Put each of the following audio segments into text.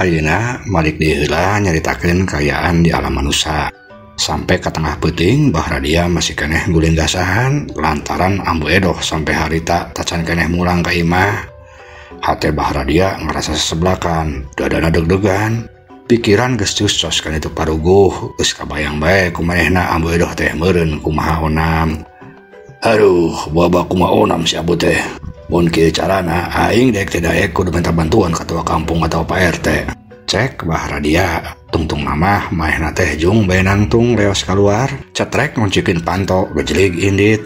Ayeuna malik deui heula nyaritakeun kaayaan di alam manusa. Sampai ke tengah peuting Bahradia masih keneh guling gasahan lantaran Ambu Edoh sampai harita tacan keneh mulang ka imah. Hate Bahradia ngerasa seseblakan, dadana deg-degan, pikiran geus cuscos kana itu paruguh, geus kabayang bae kumanehna Ambu Edoh teh meureun kumaha onam. Aduh, baba kumaha onam si Abu teh. Mun kieu carana aing daek teh daek kudu minta bantuan ka ketua kampung atau Pak RT. Cek Bahradia, tungtung mamah maehna teh jung bae nangtung leos keluar, cetrek nguncikeun panto gejelig indit.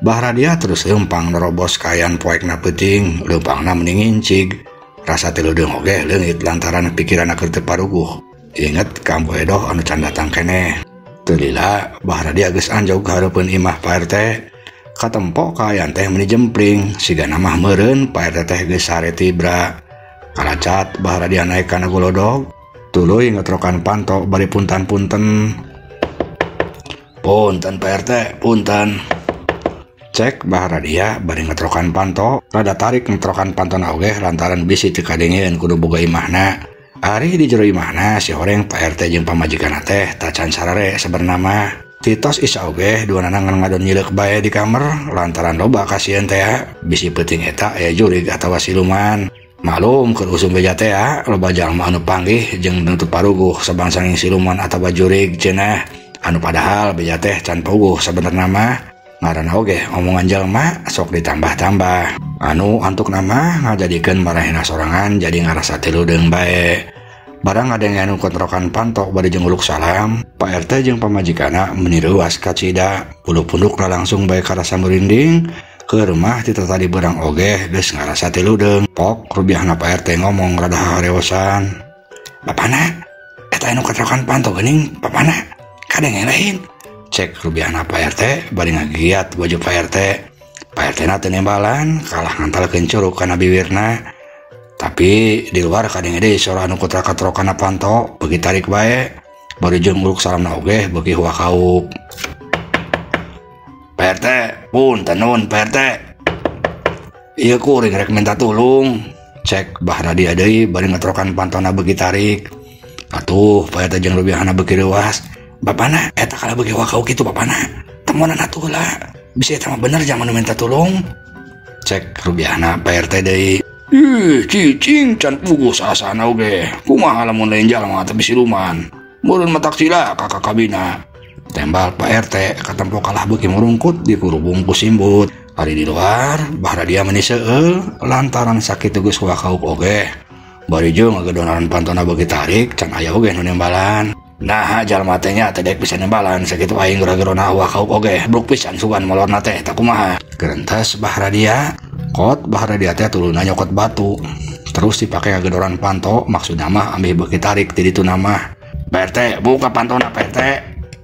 Bahradia terus leumpang nerobos kaayaan poekna peuting, leumpangna meni ngincig. Rasa tiludeung oge leungit lantaran pikiranna keur teu paruguh. Inget ka Ambu Edoh anu can datang keneh. Teu lila Bahradia geus anjog hareupeun imah Pak RT. Katempo kaayaan teh meni jempling, sigana mah meureun Pak RT teh geus sare tibra. Kalacat Bahradia naik kana golodog, tuluy ngetrokan panto bari puntan-punten. Punten Pak RT, punten. Cek Bahradia bari ngetrokan panto, rada tarik ngetrokan pantona oge lantaran bisi teu kadengeun kudu boga imahna. Ari di jero imahna si horeng Pak RT jeung pamajikanna teh tacan sarare sabenerna mah. Titos isa oge duanana ngan ngadon nyileuk bae di kamar lantaran loba kasieun teh bisi peuting eta aya jurig atawa siluman. Maklum keur usum beja teh loba jalma anu panggih jeung nutup paruguh sabangsa siluman atawa jurig cenah. Anu padahal beja teh can puguh sabenerna mah. Ngaranna oge omongan jalma sok ditambah-tambah. Anu antukna mah ngajadikeun marahena sorangan jadi ngarasa tiludeung bae. Barang ngadenge anu kontrokan pantok bari jeung uluk salam, Pak RT jeung pamajikanna meni reuas kacida, bulu pundukna langsung bae karasa merinding. Ke rumah ti tadi berang oge geus ngarasa tiludeung. Pok rubiahna Pak RT ngomong rada hareosan. Bapana, eta anu kontrokan pantok geuning bapana, kadenge lain. Cek rubiahna Pak RT bari ngagiat baju Pak RT. Pak RT na teu nembalan, kalah ngantalkeun curug kana biwirna. Tapi di luar kadenge deui sora anu kotra-katrokana panto beuki tarik bae. Bari jeung uluk salamna oge beuki huakauk. Pak RT, punten nuhun Pak RT. Ieu kuring rek minta tulung. Cek Bahradia deui bari ngetrokan pantona beuki tarik. Atuh Pak RT jeung rubiahna beuki reuas. Bapana, eta kalah beuki huakauk kitu bapana. Temonan atuh heula. Bisi eta mah bener jalma nu minta tulung. Cek rubiahna Pak RT deui. Ih, cicing can puguh sasana oge. Kumaha lamun lain jalma tapi siluman. Meureun matak cilaka ka kabina. Tembal Pak RT katempo kalah beuki murungkut dikurubung ku simbut. Ari di luar Bahradia meni seueul lantaran sakitu geus huakauk oge. Bari jeung ngagedonaran pantona beuki tarik can aya oge nu nembalan. Nah jalma teh nya teh daek bisa nembalan sakitu aing gara-garana huakauk oge. Bruk pisan sugan molorna teh tak kumaha. Gerentes Bahradia. Kot Bahradia teh tuluna nyokot batu. Terus dipake ngagedoran panto maksudna mah ambeh beuki tarik ti ditu mah. Pak RT buka pantona Pak RT.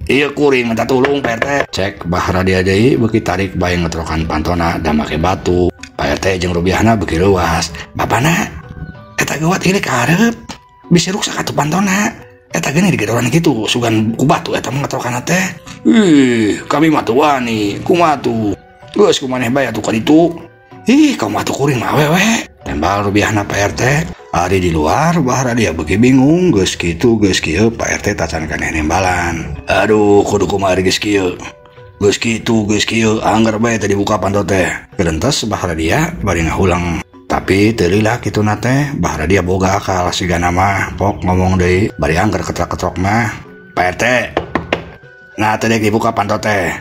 Ieu kuring minta tulung Pak RT. Cek Bahradia deui beuki tarik bae ngetrokan pantona da make batu. Pak RT jeung rubiahna beuki reuas. Bapana eta geuwat ieu ka hareup. Bisi ruksak atuh pantona. Eta geuning digedoran kitu sugan ku batu eta mah ngetrokanna teh. Ih, kami mah teu wani, kumaha tuh? Geus kumaneh bae atuh ka ditu. Ih, kumaha tuh kuring mah awewe. Tembal rubiahna Pak RT. Ari di luar Bahradia beuki bingung geus kitu geus kieu Pak RT tacan keneh nembalan. Aduh, kudu kumaha geus kieu. Geus kitu geus kieu angger bae teh dibuka panto teh. Gerentes Bahradia bari ngahulang. Tapi teu lila kituna teh Bahradia boga akal sigana mah pok ngomong deui bari angger ketrok-ketrok mah. Pak RT. Nah teh deuk dibuka panto teh.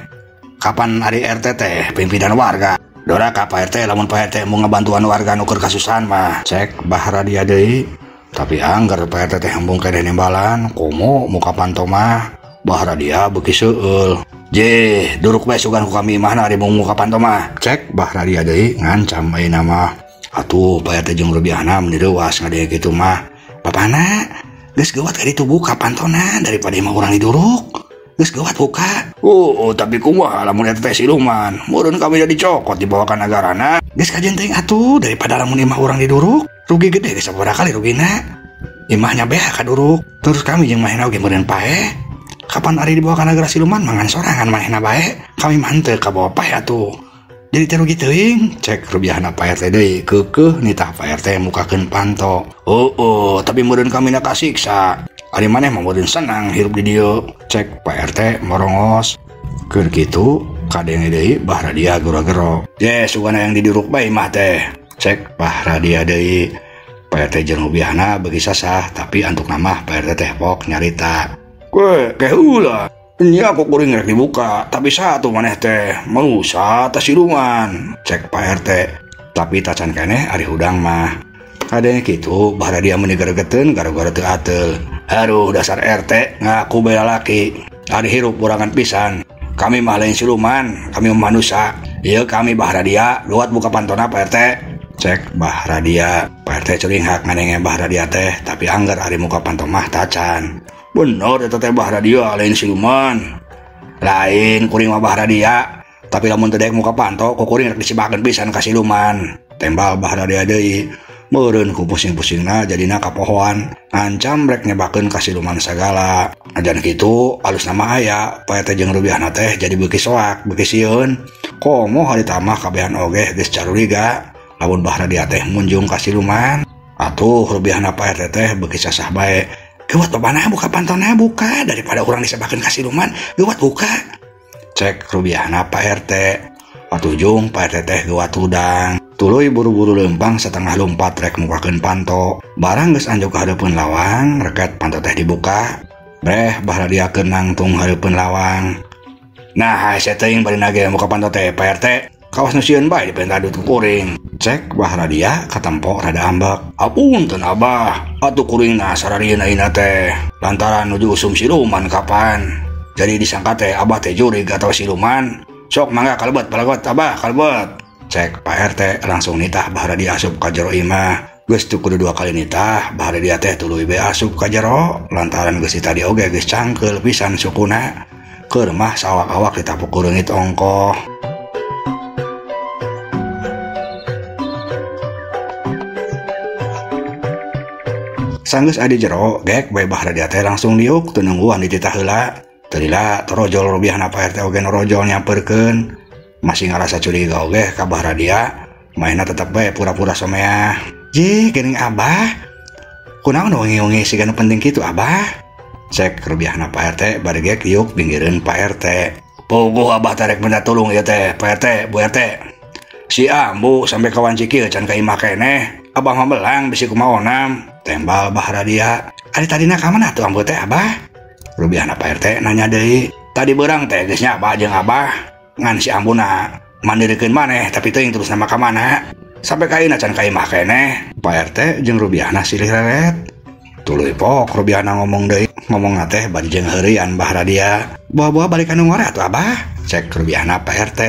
Kapan ari RT teh pimpinan warga? Dora ka Pak RT lamun Pak RT mau ngebantuan warga nu keur kasusahan mah. Cek Bahradia deui. Tapi angger Pak RT teh embung keneh nembalan komo muka panto mah. Bahradia beuki seueul. Je, duruk bae sugan ku kami imahna ari mung muka panto mah. Cek Bahradia deui ngancam ayeuna mah. Atuh Pak RT jeung rubiahna meni reuas ngadenge kitu mah. Bapana geus geuwat ka ditu buka pantona daripada imah urang diduruk. Geus geuwat buka. Oh, tapi kumaha lamun eta teh siluman. Meureun kami jadi dicokot dibawa ka nagarana. Geus kajen teuing atuh daripada lamun imah urang diduruk, rugi gede geus sabaraha kali rugina. Imahnya beha kaduruk. Terus kami jeung manehna oge meureun paeh. Kapan ari dibawa ka nagara siluman mangan sorangan manehna bae. Kami mah henteu kabawa paeh atuh. Jadi teh rugi teuing, cek rubiahna Pak RT deui, keukeuh nitah Pak RT mukakeun panto. Oh, tapi meureun kami na kasiksa. Ari maneh mah meureun senang hirup di dieu, cek Pak RT morongos. Keur kitu kadenge deui Bah Radia gero-gero. Ye, sugana yang diduruk bae mah teh, cek Bah Radia deui. Pak RT jeung rubiahna beuki sasah, tapi antukna mah Pak RT teh pok nyarita. Kowe ke heula. Nya aku kuring rek dibuka, tapi satu maneh teh manusa teh siluman, cek Pak RT. Tapi tacan keneh ari hudang mah. Kadenge kitu Bah Radia meuni geregeteun gara-gara teu ateul. Aduh dasar RT ngaku bae lalaki. Ari hirup kurangan pisan. Kami mah lain siluman, kami manusia. Ieu kami Bah Radia, luat buka pantona Pak RT. Cek Bah Radia. Pak RT curinghak ngadenge Bah Radia teh, tapi angger ari muka panto mah tacan. Bener eta teh Bah Radia lain siluman. Lain kuring mah Bah Radia, tapi lamun teu daek muka panto ku kuring rek disibakeun pisan ka siluman. Tembal Bah Radia deui. Meureun ku pusing-pusingna jadina kapohoan, ngancam rek nyebakeun ka siluman sagala. Ajan kitu alusna mah aya, Pak RT jeung rubiahna teh jadi beuki soak, beuki sieun. Komo harita mah kabehan oge geus caruriga lamun Bah Radia teh munjung ka siluman. Atuh rubiahna Pak RT teh beuki sasah bae. Geuwat babana buka pantona buka daripada urang disebakeun ka siluman, geuwat buka. Cek rubiahna Pak RT. Patujung Pak RT teh geuwat hudang. Tuluy buru-buru leumpang setengah lompat rek mukakeun panto. Barang geus anjuk ka hareupeun lawang, reket panto teh dibuka. Breh Bah Radia keur nangtung hareupeun lawang. Nah, hese teuing bari nage muka panto teh Pak RT. Kawas nu sieun bae dipenta duit ku kuring. Cek Bah Radia katempo rada ambek. Apunten Abah, atuh kuringna sararieun ayeuna teh. Lantaran nuju usum siluman kapan. Jadi disangka teh Abah teh jurig atau siluman. Sok mangga kalebet kalebet Abah kalebet. Cek Pak RT langsung nitah Bah Radia asup ka jero imah. Geus teu kudu dua kali nitah, Bah Radia teh tuluy bae asup ka jero. Lantaran geus tadi oge geus cangkeul pisan sukuna. Keur mah sawak-awak ditapuk ku reungit ongkoh. Sanggeus adi jero, gek bae Bah Radia teh langsung diuk teu nungguan dititah heula. Teu lila torojol rubiahna Pak RT oge norojol nyamperkeun. Masih ngarasa curiga oge ka Bah Radia, mainna tetep bae pura-pura someah. Jih, geuning Abah. Kunaon wengi-wengi siga nu penting kitu Abah? Cek rubiahna Pak RT bari gek diuk pinggireun Pak RT. Puguh Abah teh rek minta tulung ieu teh, Pak RT, Bu RT. Si Ambu sampai ka wanci kieu can ka imah keneh. Abah mah belang bisi kumaha onam. Tembal Bah Radia. Ari tadina ka mana tuh Ambu teh Abah? Rubiahna Pak RT nanya deui. Tadi beurang teh geus nya Abah jeung Abah. Ngan si Ambuna mandirikeun maneh tapi teuing terus nama ka mana. Sampai ka ayeuna can ka imah keneh. Pak RT jeung rubiahna silih reret. Tuluy pok rubiahna ngomong deui. Ngomongna teh bari jeung heureuyan Bah Radia. Buah-buah balik anu ngora atuh Abah. Cek rubiahna Pak RT.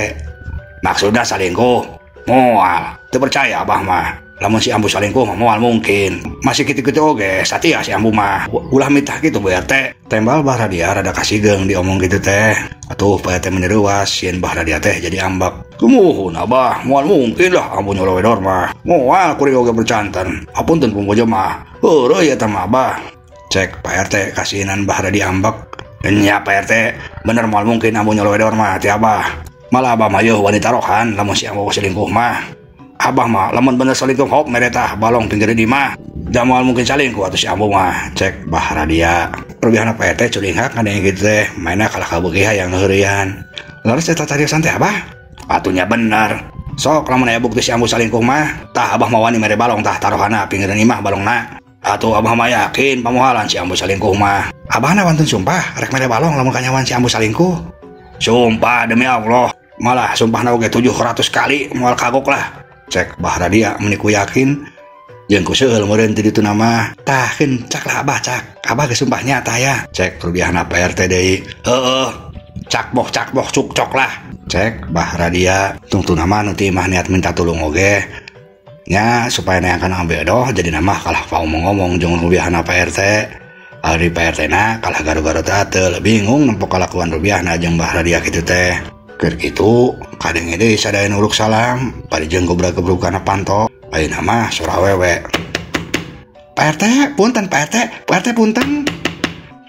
Maksudna salingkuh. Moal, teu percaya Abah mah. Lamun si Ambu salingkuh mah moal mungkin. Masih kitu-kitu oge, satia si Ambu mah. Ulah mitah kitu Bu RT. Tembal Bah Radia rada kasigeung diomong kitu teh. Atuh Pak RT meuni reuas sieun Bah Radia teh jadi ambek. Tumuhun Abah, moal mungkin lah Ambu nyolowedor mah. Moal kuring oge bercanten. Apunten pung bojo mah. Heureui eta mah Abah. Cek Pak RT kasihinan Bah Radia ambek. Nya Pak RT, bener moal mungkin Ambu nyolowedor mah ti Abah. Malah Abah mah yeuh wanita rohan lamun si Ambu selingkuh mah. Abah mah lamun bener selingkuh hop meretah balong pinggir di mah. Da moal mungkin salingkuh atuh si Ambu mah. Cek Bah Radia. Rubiahna Pak RT curinghak ngadenge kitu teh, mainna kalah kabeuki hayang heureuyan. Lalu eta cariosan teh Abah? Atunya bener. Sok lamun aya bukti si Ambu salingkuh mah, tah Abah mah wani mere balong tah taruhana pinggireun imah balongna. Atuh Abah mah yakin pamohalan si Ambu salingkuh mah. Abahna wantun sumpah rek mere balong lamun kanyawan si Ambu salingkuh. Sumpah demi Allah. Malah sumpahna oge 700 kali moal kagok lah. Cek Bah Radia meni ku yakin jeung ku seueul meureun ti ditu nama. Tah keun cak lah Abah cak. Abah geus sumpahnya tah ya. Cek rubiahna Pak RT deui. Heueuh. Cak boh cuk cok lah. Cek Bah Radia tungtuna mah nu ti imah niat minta tulung oge. Nya supaya neangkan ambe doh jadi nama kalah paomong-omong jeung rubiahna Pak RT. Ari Pak RT na kalah garu-garu teh ateul bingung nempo kalakuan rubiahna jeung Bah Radia kitu teh. Keur kitu kadenge deui sadaya nu uruk salam bari jeung gobrag-gobrug kana panto. Ayeuna mah sora awewe. Pak RT punten Pak RT, Pak RT punten.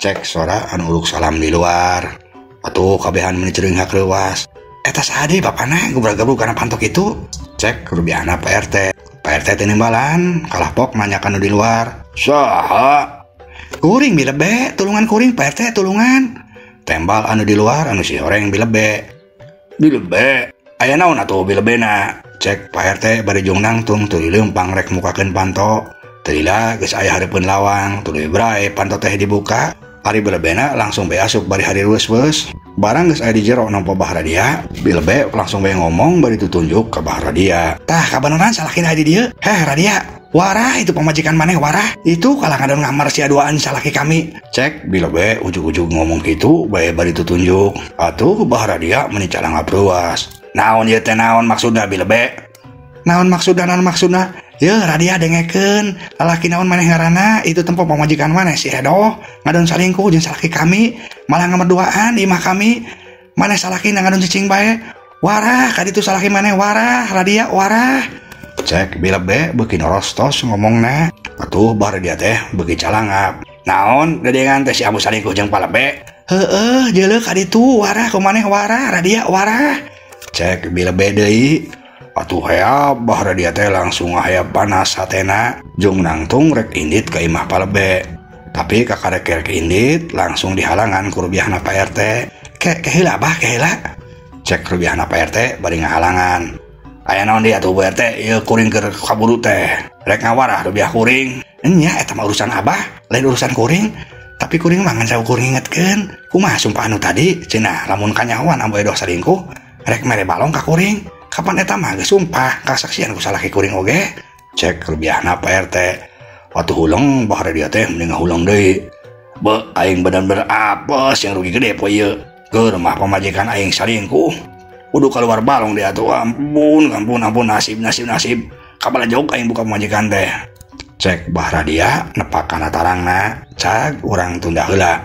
Cek sora anu uruk salam di luar. Atuh kabehan meni ceuringhak reuas. Eta saha deui bapana gubra-gabrug kana panto kitu? Cek rubiahna Pak RT. Pak RT teh nimbalan, kalah pok nanya ka nu di luar. Saha? Kuring bilebe, tulungan kuring Pak RT, tulungan. Tembal anu di luar anu si horeng bilebe. Bilebe, aya naon atuh bilebena? Cek Pak RT bari jung nangtung tuluy leumpang rek mukakeun panto. Teu lila geus aya hareupeun lawang, tuluy brae panto teh dibuka. Ari bilebena langsung bae asup bari hari reus-reus. Barang geus aya di jero nampa Bah Radia, bilebe langsung bae ngomong bari tutunjuk ka Bah Radia. Tah kabeneran salakina aya di dieu. Heh Radia, warah itu pamajikan maneh warah. Itu kalah ngadon ngamar sia duaan salaki kami. Cek bilebe ujug-ujug ngomong kitu bae bari tutunjuk. Atuh Bah Radia meni calangap ruas. Naon ieu teh naon maksudna bilebe? Naon maksudna naon maksudna? Yeuh Radia dengekeun, lalaki naon maneh ngaranna itu tempo pamajikan maneh si Edoh ngadon salingkuh jeung salaki kami, malah ngamerduaan di imah kami. Maneh salaki ngadon cicing bae. Warah ka ditu salaki maneh warah, Radia warah. Cek bilebe beuki norostos ngomongna. Atuh Bah Radia teh beuki calangap. Naon dedengan teh si Ambu salingkuh jeung Palebe? Heueuh jeuleuh ka ditu warah ku maneh warah, Radia warah. Cek bilebe deui. Atuh heap Bah Radia teh langsung ngahayap panas hatena jung nangtung rek indit ka imah Palebe. Tapi kakarek rek indit langsung dihalangan ku rubiahna Pak RT. Ke heula bah ke heula. Cek rubiahna Pak RT bari ngahalangan. Aya naon deui atuh Bu RT ieu kuring keur kaburu teh. Rek ngawarah rubiah kuring. Nya eta mah urusan abah, lain urusan kuring. Tapi kuring mah ngan saukur ngingetkeun. Kumaha sumpah anu tadi cenah lamun kanyahoan Ambu Edoh salingkuh rek mere balong ka kuring. Kapan eta mah geus sumpah kasaksian ku salaki kuring oge. Cek rubiahna Pak RT. Atuh huleng Bah Radia teh mending ngahuleng deui. Be aing bener-bener apes yang rugi gede poe ieu. Keur mah pamajikan aing salingkuh. Kudu keluar balong dia atuh. Ampun, ampun, ampun nasib nasib nasib. Kabala jauh aing buka pamajikan teh. Cek Bah Radia nepak kana tarangna, cag urang tunda heula.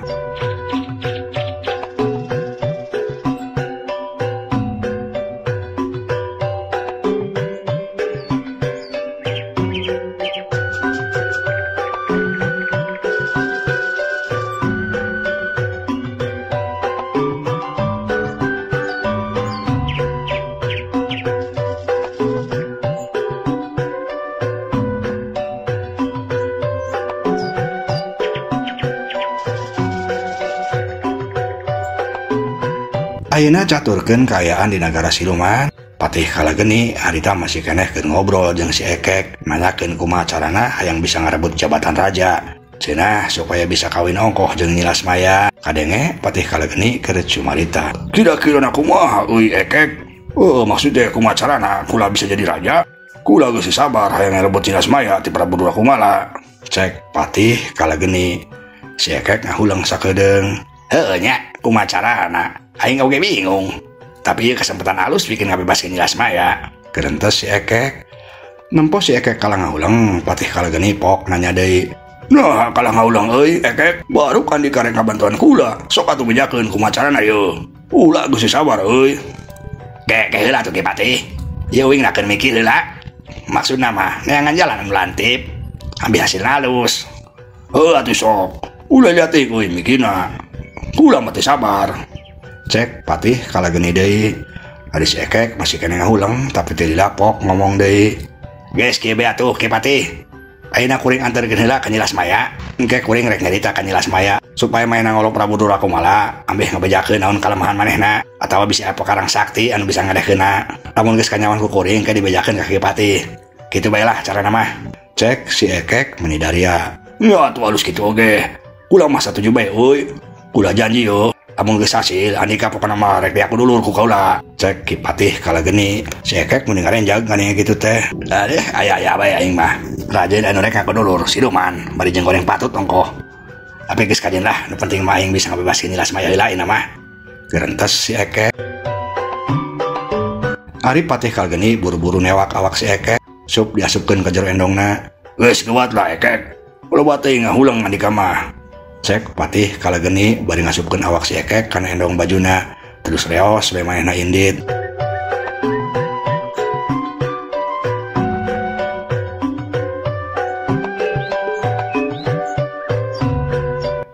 Ayeuna caturkeun kaayaan di nagara siluman. Patih Kalageni harita masih keneh keur ngobrol jeung si Ekek, nanyakeun kumaha carana hayang bisa ngarebut jabatan raja. Cenah supaya bisa kawin ongkoh jeung Nyi Lasmaya. Kadenge Patih Kalageni keur cumarita. Kira-kira na kumaha euy Ekek? Maksudnya kumaha carana kula bisa jadi raja? Kula geus sabar hayang ngarebut Nyi Lasmaya ti Prabu Durakumala. Cek Patih Kalageni. Si Ekek ngahuleng sakedeung. Heueuh nya, kumaha carana? Aing oge bingung. Tapi ieu kesempatan alus bikin ngabebaskeun Nyi Lasmaya. Gerentes si Ekek. Nempo si Ekek kalah ngahuleng, Patih Kalageni pok nanya deui. Nah, kalah ngahuleng euy Ekek, baru kan dikarek ngabantuan kula. Sok atuh bejakeun kumaha carana ieu. Ulah geus sabar euy. Ke heula atuh Ki Patih. Ieu wing nakeun mikir heula. Maksudna mah neangan jalan anu lantip, ambil hasil halus. Heuh atuh sok. Ulah liat euy mikirna. Kula mah teu sabar. Cek Patih Kalageni deui. Ari si Ekek masih keneh ngahuleng tapi teu dilapok ngomong deui. Geus kieu bae atuh Ki Patih. Ayeuna kuring anterkeun heula ka Nyi Lasmaya. Engke kuring rek nyarita ka Nyi Lasmaya supaya maena ngolo Prabu Durakumala ambeh ngabejakeun naon kalemahan manehna atawa bisi aya pakarang sakti anu bisa ngadehkeunna. Lamun geus kanyawan ku kuring engke dibejakeun ka Ki Patih. Kitu bae lah carana mah. Cek si Ekek meni daria. Nya atuh alus kitu oge. Kula mah satuju bae euy. Kula janji yo. Lamun geus hasil andika pokona mah rek diaku dulur ku kaula. Cek Ki Patih Kalageni. Si Ekek mending ngarenjag ngadenge kitu teh. Adeh aya-aya bae aing mah. Rajen anu rek ngaku dulur siluman bari jeung goreng patut ongkoh. Tapi geus kajen lah, nu penting mah aing bisa ngabebaskeun Nyi Lasmaya heula ayeuna mah. Gerentes si Ekek. Ari Patih Kalageni buru-buru newak awak si Ekek, sup diasupkeun ka jero endongna. Geus kuat lah Ekek. Loba teuing ngahuleng andika mah. Cek Patih Kalageni bari ngasupkeun awak si Ekek kana endong bajuna. Terus reos bae manehna indit.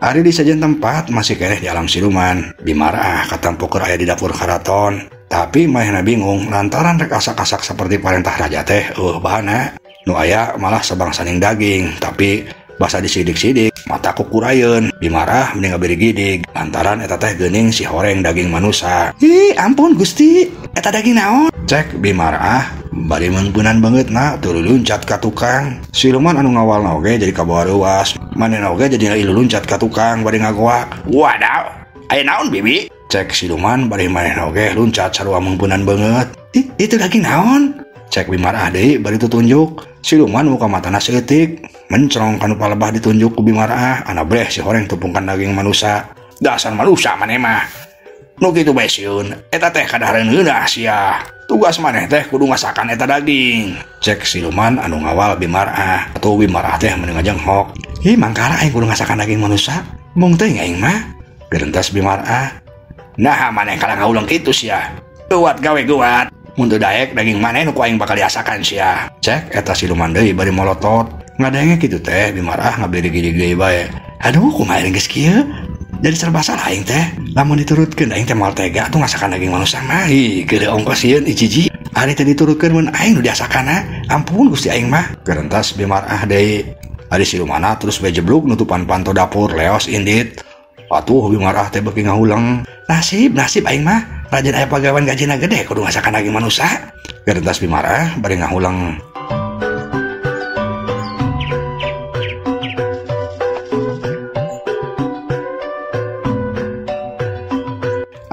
Ari di sajen tempat masih keneh di alam siluman. Bimarah katampo keur aya di dapur karaton. Tapi manehna bingung lantaran rek asak-asak seperti parentah raja teh eueuh bahana. Nu aya malah sabangsaning daging tapi basa disidik-sidik mata kukurayeun. Bimarah mending ngabirigidig lantaran eta teh geuning si horeng daging manusa. Ih ampun Gusti, eta daging naon? Cek Bimarah bari meungpeunan beungeutna tuluy luncat ka tukang. Siluman anu ngawalna oge jadi kabawa reuas. Manehna oge jadi ilu luncat ka tukang bari ngagoak. Wadaw, aya naon bibi? Cek siluman bari manehna oge luncat sarua meungpeunan beungeut. Ih, itu daging naon? Cek Bimarah deui bari tutunjuk. Siluman muka matana saeutik, mencrong kanu palebah ditunjuk ku Bimarah, anabreh si horeng tupungkan daging manusa. Dasar manusa maneh mah. Nu kitu bae sieun, eta teh kadahareun ngeunah sia. Tugas maneh teh kudu ngasakan eta daging. Cek siluman anu ngawal Bimarah. Atuh Bimarah teh mending ngajenghok. Ih mangkara aing kudu ngasakan daging manusa. Mung teuing aing mah. Gerentas Bimarah. Nah maneh kalah ngahuleng kitu sia. Geuat gawe geuat. Mun teu daek daging maneh nu ku aing bakal diasakan sia. Cek eta siluman deui bari molotot. Ngadenge kitu teh Bimarah ngabiri-giri deui bae. Aduh kumaha aing geus kieu? Jadi serba salah aing teh. Lamun diturutkeun aing teh moal tega atuh ngasakan daging manusia mah. Ih, geuleuh ongkos sieun ijiji. Ari teh diturutkeun mun aing nu diasakana. Ampun Gusti aing mah. Gerentas Bimarah deui. Ari silumanna terus bae jeblug nutupan panto dapur leos indit. Atuh Bimarah teh beuki ngahuleng. Nasib nasib aing mah. Rajin aya pagawean gajina gede kudu ngasakan daging manusia. Gerentas Bimarah bari ngahuleng.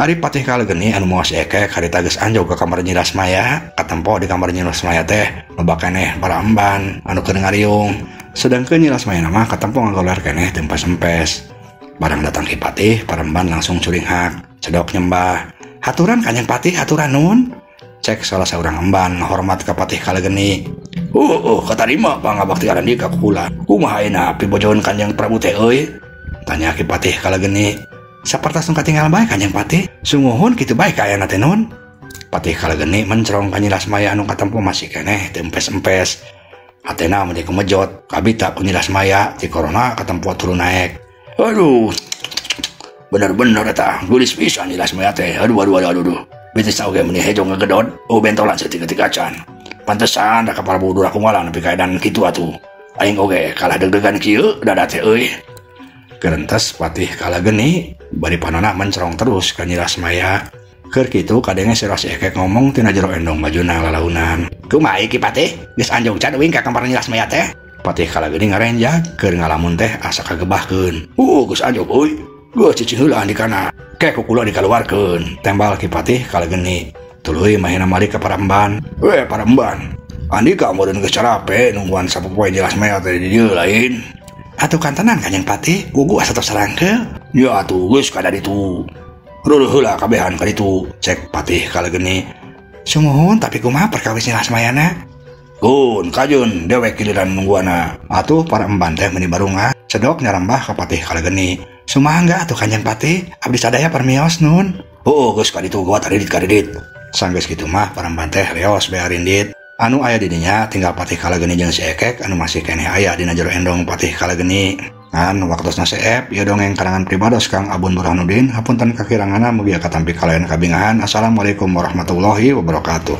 Ari Patih Kalegeni anu mawa si Ekek harita geus anjog ka kamar Nyi Lasmaya, katempo di kamar Nyi Lasmaya teh loba keneh para emban anu keur ngariung. Sedangkeun Nyi Lasmaya mah katempo ngagoler keneh teu empes-empes. Barang datang Ki Patih, para emban langsung curinghak, cedok nyembah. Haturan Kanjeng Patih, haturan nun. Cek salah seorang emban hormat ka Patih Kalegeni. Katarima pangabakti andika ku kula. Kumaha ayeuna pibojoeun Kanjeng Prabu teh euy? Tanya Ki Patih Kalegeni. Sapertos nu katinggal bae Kanjeng Patih, sungguhun kitu bae kaayana teh nun. Patih Kalegeni mencrong ka Nyi Lasmaya anu katempo masih keneh teu empes-empes. Hatena meni kumejot, kabita ku Nyi Lasmaya ti korona katempo turun naek. Aduh, bener-bener eta geulis pisan Nyi Lasmaya teh. Aduh aduh aduh aduh. Betis oge meni hejo ngegedot, oh bentolan saeutik-eutik acan. Pantesan da ka Prabu Durakumala nepi ka edan kitu atuh. Aing oge kalah deg-degan kieu dada teh euy. Gerentes Patih Kalegeni bari panona mencrong terus ka Nyi Lasmaya. Keur kitu kadenge si Rasi Ekek ngomong tina jero endong bajuna lalaunan. Kumaha Ki Patih? Geus anjog can uing ka kamar Nyi Lasmaya teh? Patih Kalegeni ngarenjag keur ngalamun teh asa kagebahkeun. Geus anjog euy. Geus cicing heula andikana. Ke ku kula dikaluarkeun. Tembal Ki Patih Kalegeni. Tuluy mahena malik ka para emban. We para emban. Andika meureun geus carape nungguan sapopoe Nyi Lasmaya teh di dieu lain. Atuh kantenan Kanjeng Patih, gugu asa tos sarangkeul. Ya atuh geus kada ditu. Reureun heula kabehan ka ditu, cek Patih Kalegeni. Sumuhun tapi kumaha perkawis Nyi Lasmayana? Gun kajun dewek giliran nungguana. Atuh para emban teh meuni barungah, cedok nyarambah ka Patih Kalegeni. Sumangga atuh Kanjeng Patih, abdi sadaya permios nun. Heuh geus ka ditu gua taridit karidit. Sanggeus kitu mah para emban teh leos bae arindit. Anu aya di dinya tinggal Patih Kalegeni jeung si Ekek anu masih keneh aya dina jero endong Patih Kalegeni. Ngan waktosna seep ieu dongeng karangan pribados Kang Abun Burhanuddin, hapunten kakiranganna mugia katampi kalayan kabingahan. Assalamualaikum warahmatullahi wabarakatuh.